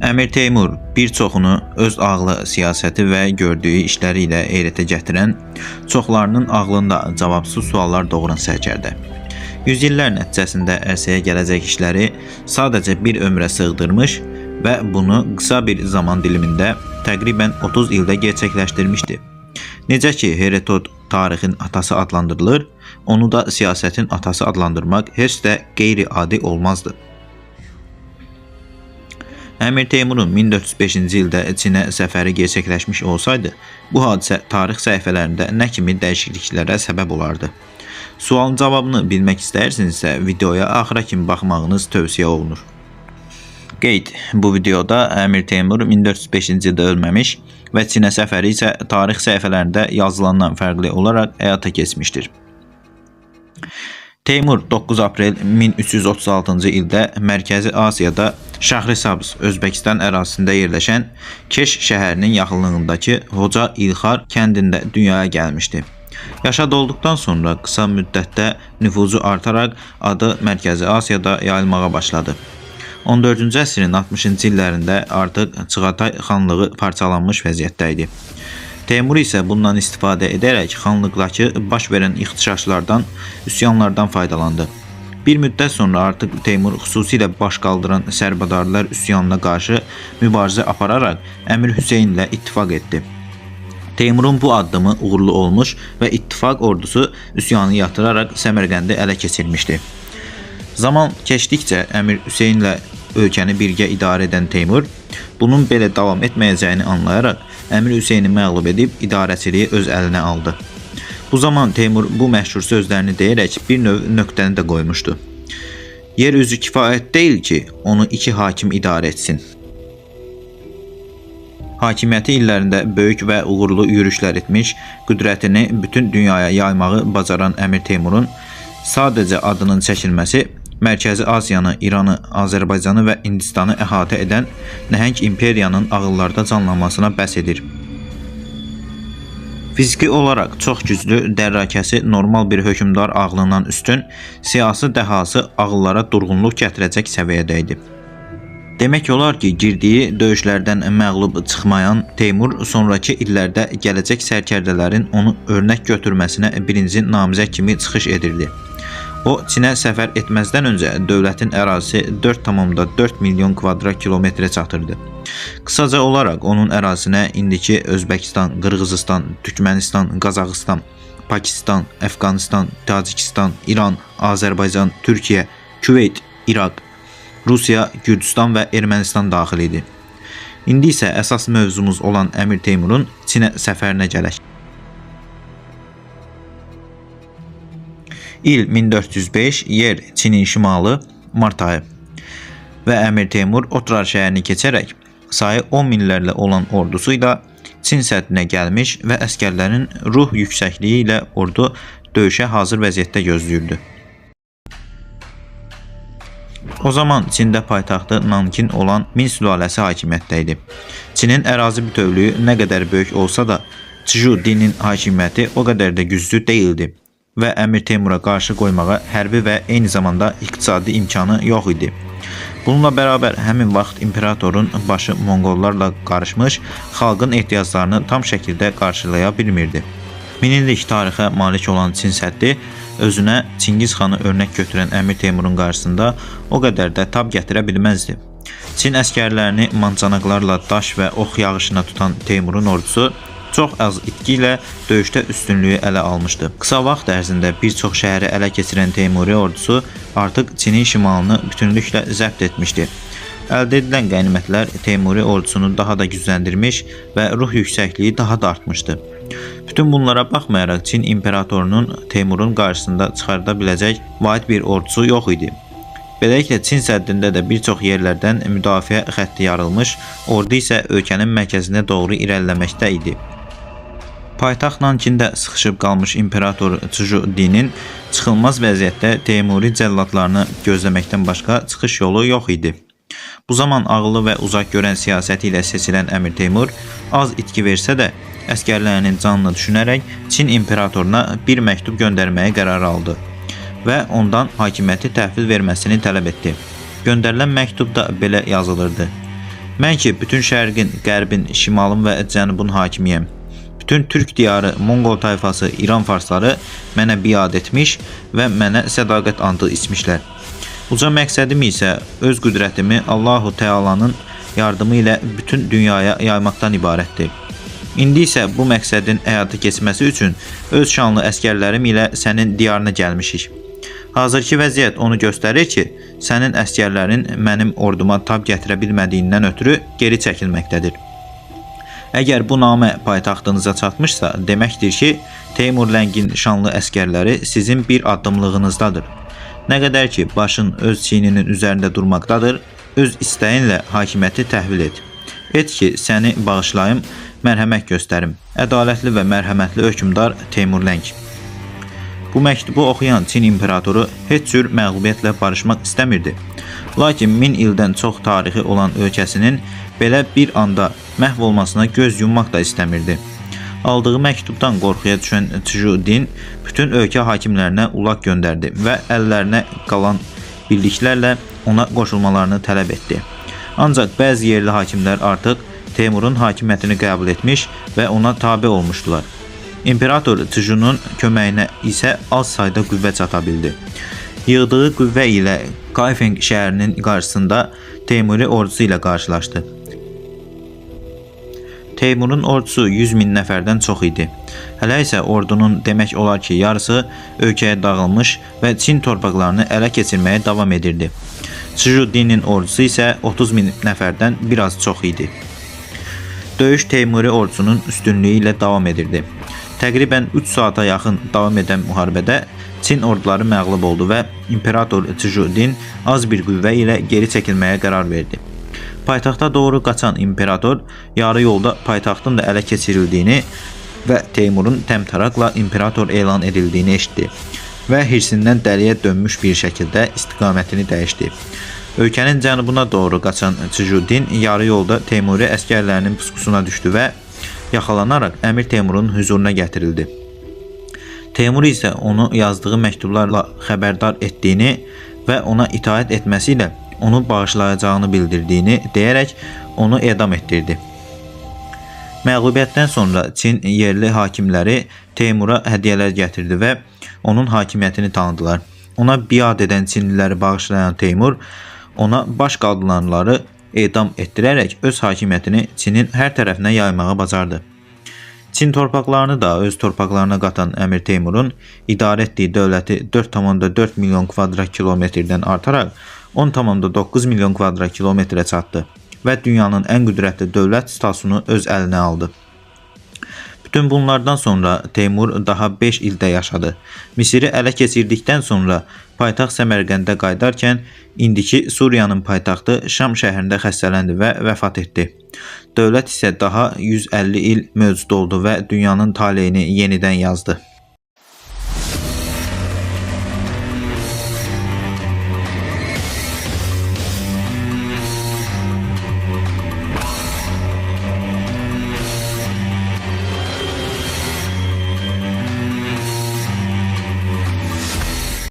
Əmir Teymur bir çoxunu öz ağlı, siyasəti və gördüyü işləri ilə heyrətə gətirən, çoxlarının ağlında cavabsız suallar doğuran sərkərdə. Yüz illər nəticəsində ərsəyə gələcək işləri sadəcə bir ömrə sığdırmış və bunu qısa bir zaman dilimində, təqribən 30 ildə gerçəkləşdirmişdi. Necə ki Herodot tarixin atası adlandırılır, onu da siyasətin atası adlandırmaq heç də qeyri-adi olmazdı. Əmir Teymurun 1405-ci ildə Çinə səfəri gerçəkləşmiş olsaydı, bu hadisə tarix səhifələrində nə kimi dəyişikliklərə səbəb olardı? Sualın cavabını bilmək istəyirsinizsə, videoya axıra kimi baxmağınız tövsiyə olunur. Qeyd: Bu videoda Əmir Teymur 1405-ci ildə ölməmiş və Çinə səfəri isə tarix səhifələrində yazılandan fərqli olaraq həyata keçmişdir. Teymur 9 aprel 1336-cı ildə Mərkəzi Asiyada Şahrisabz, Özbəkistan ərazisində yerləşən Keş şəhərinin yaxınlığındakı Hoca İlxar kəndində dünyaya gəlmişdi. Yaşa dolduqdan sonra qısa müddətdə nüfuzu artaraq adı Mərkəzi Asiyada yayılmağa başladı. 14-cü əsrin 60-cı illərində artıq Çağatay xanlığı parçalanmış vəziyyətdə idi. Teymur isə bundan istifadə edərək xanlıqdakı baş verən ixtişaşlardan, üsyanlardan faydalandı. Bir müddət sonra artıq Teymur xüsusilə baş qaldıran Sərbadarlar üsyanına qarşı mübarizə apararaq Əmir Hüseyn ilə ittifaq etdi. Teymurun bu addımı uğurlu olmuş və ittifaq ordusu üsyanı yatıraraq Səmərqəndi ələ keçirmişdi. Zaman keçdikcə Əmir Hüseynlə ölkəni birgə idarə edən Teymur, bunun belə davam etməyəcəyini anlayaraq Əmir Hüseyni məğlub edib idarəçiliyi öz əlinə aldı. Bu zaman Teymur bu məşhur sözlərini deyərək bir növ nöqtəni də qoymuşdu. Yer üzü kifayət deyil ki, onu iki hakim idarə etsin. Hakimiyyəti illərində böyük və uğurlu yürüşlər etmiş, qüdrətini bütün dünyaya yaymağı bacaran Əmir Teymurun sadəcə adının çəkilməsi Mərkəzi Asiyanı, İranı, Azərbaycanı və Hindistanı əhatə edən nəhəng imperiyanın ağıllarda canlanmasına bəs edir. Fiziki olaraq çox güclü, dərrakəsi normal bir hökmdar ağlından üstün, siyasi dəhası ağıllara durğunluq gətirəcək səviyyədə idi. Demək olar ki, girdiyi döyüşlərdən məğlub çıxmayan Teymur sonrakı illərdə gələcək sərkərdələrin onu örnək götürməsinə birinci namizəd kimi çıxış edirdi. O, Çinə səfər etməzdən öncə dövlətin ərazisi 4,4 milyon kvadrat kilometrə çatırdı. Qısaca olaraq onun ərazisinə indiki Özbəkistan, Qırğızistan, Türkmənistan, Qazaxıstan, Pakistan, Əfqanistan, Tacikistan, İran, Azərbaycan, Türkiyə, Küveyt, İraq, Rusiya, Gürcüstan və Ermənistan daxil idi. İndi isə əsas mövzumuz olan Əmir Teymurun Çinə səfərinə gələk. İl 1405, yer Çinin şimalı, mart ayı və Əmir Teymur Otrar şəhərini keçərək sayı 10 minlərlə olan ordusu ilə Çin səddinə gəlmiş və əsgərlərin ruh yüksəkliyi ilə ordu döyüşə hazır vəziyyətdə gözləyirdi. O zaman Çində paytaxtı Nankin olan Min sülaləsi hakimiyyətdə idi. Çinin ərazi bütövlüyü nə qədər böyük olsa da, Çju dinin hakimiyyəti o qədər də güclü deyildi və Əmir Teymura qarşı qoymağa hərbi və eyni zamanda iqtisadi imkanı yox idi. Bununla bərabər həmin vaxt imperatorun başı Monqollarla qarışmış, xalqın ehtiyaclarını tam şəkildə qarşılaya bilmirdi. Min illik tarixə malik olan Çin səddi özünə Çingiz xanı örnək götürən Əmir Teymurun qarşısında o qədər də tab gətirə bilməzdi. Çin əsgərlərini mancanaqlarla daş və ox yağışına tutan Teymurun ordusu çox az itki ilə döyüşdə üstünlüyü ələ almışdı. Qısa vaxt ərzində bir çox şəhəri ələ keçirən Teymuri ordusu artıq Çinin şimalını bütünlüklə zəbt etmişdi. Əldə edilən qənimətlər Teymuri ordusunu daha da gücləndirmiş və ruh yüksəkliyi daha da artmışdı. Bütün bunlara baxmayaraq Çin imperatorunun Teymurun qarşısında çıxarda biləcək vahid bir ordusu yox idi. Beləliklə Çin səddində də bir çox yerlərdən müdafiə xətti yarılmış, ordu isə ölkənin mərkəzinə doğru irəliləməkdə idi. Paytaxt Nankində sıxışıb qalmış imperator Çju Dinin çıxılmaz vəziyyətdə Teymuri cəlladlarını gözləməkdən başqa çıxış yolu yox idi. Bu zaman ağıllı və uzaq görən siyasəti ilə seçilən Əmir Teymur az itki versə də əsgərlərinin canını düşünərək Çin imperatoruna bir məktub göndərməyə qərar aldı və ondan hakimiyyəti təhvil verməsini tələb etdi. Göndərilən məktubda belə yazılırdı: Mən ki, bütün şərqin, qərbin, şimalın və cənubun hakimiyəm. Bütün Türk diyarı, Monqol tayfası, İran farsları mənə biat etmiş və mənə sədaqət andı içmişlər. Uca məqsədim isə öz qüdrətimi Allahu Teala'nın yardımı ilə bütün dünyaya yaymaqdan ibarətdir. İndi isə bu məqsədin həyata keçməsi üçün öz şanlı əskərlərim ilə sənin diyarına gəlmişik. Hazırki vəziyyət onu göstərir ki, sənin əskərlərin mənim orduma tab gətirə bilmədiyindən ötürü geri çəkilməkdədir. Əgər bu namə paytaxtınıza çatmışsa, deməkdir ki, Teymur Ləngin şanlı əskərləri sizin bir addımlığınızdadır. Nə qədər ki, başın öz çiyninin üzərində durmaqdadır, öz istəyinlə hakimiyyəti təhvil et. Et ki, səni bağışlayım, mərhəmət göstərim. Ədalətli və mərhəmətli hökmdar Teymur Ləng. Bu məktubu oxuyan Çin imperatoru heç cür məğlubiyyətlə barışmaq istəmirdi. Lakin 1000 ildən çox tarixi olan ölkəsinin belə bir anda məhv olmasına göz yummaq da istəmirdi. Aldığı məktubdan qorxuya düşən Çju Din bütün ölkə hakimlərinə ulaq göndərdi və əllərinə qalan birliklərlə ona qoşulmalarını tələb etdi. Ancaq bəzi yerli hakimlər artıq Teymurun hakimiyyətini qəbul etmiş və ona tabe olmuşdular. İmperator Çjunun köməyinə isə az sayda qüvvə çata bildi. Yığdığı qüvvə ilə Kaifeng şəhərinin qarşısında Teymuri ordusu ilə qarşılaşdı. Teymurun ordusu 100 min nəfərdən çox idi. Hələ isə ordunun demək olar ki, yarısı ölkəyə dağılmış və Çin torpaqlarını ələ keçirməyə davam edirdi. Çju Dinin ordusu isə 30 min nəfərdən biraz çox idi. Döyüş Teymuri ordusunun üstünlüyü ilə davam edirdi. Təqribən 3 saata yaxın davam edən müharibədə Çin orduları məğlub oldu və imperator Çju Din az bir qüvvə ilə geri çəkilməyə qərar verdi. Paytaxta doğru qaçan imperator yarı yolda paytaxtın da ələ keçirildiyini və Teymurun təmtəraqla imperator elan edildiyini eşitdi və hirsindən dəliyə dönmüş bir şəkildə istiqamətini dəyişdi. Ölkənin cənubuna doğru qaçan Çju Din yarı yolda Teymuri əskərlərinin pusqusuna düşdü və yaxalanaraq Əmir Teymurun hüzuruna gətirildi. Teymur isə onu yazdığı məktublarla xəbərdar etdiyini və ona itaət etməsi ilə onu bağışlayacağını bildirdiyini deyərək onu edam etdirdi. Məğlubiyyətdən sonra Çin yerli hakimləri Teymura hədiyyələr gətirdi və onun hakimiyyətini tanıdılar. Ona biat edən Çinliləri bağışlayan Teymur ona baş qaldıranları edam etdirərək öz hakimiyyətini Çinin hər tərəfinə yaymağı bacardı. Çin torpaqlarını da öz torpaqlarına qatan Əmir Teymurun idarə etdiyi dövləti 4,4 milyon kvadrat kilometrdən artaraq 10,9 milyon kvadrat kilometrə çatdı və dünyanın ən qüdrətli dövlət statusunu öz əlinə aldı. Bütün bunlardan sonra Teymur daha 5 ildə yaşadı. Misiri ələ keçirdikdən sonra paytaxt Səmərqəndə qayıdarkən indiki Suriyanın paytaxtı Şam şəhərində xəstələndi və vəfat etdi. Dövlət isə daha 150 il mövcud oldu və dünyanın taleyini yenidən yazdı.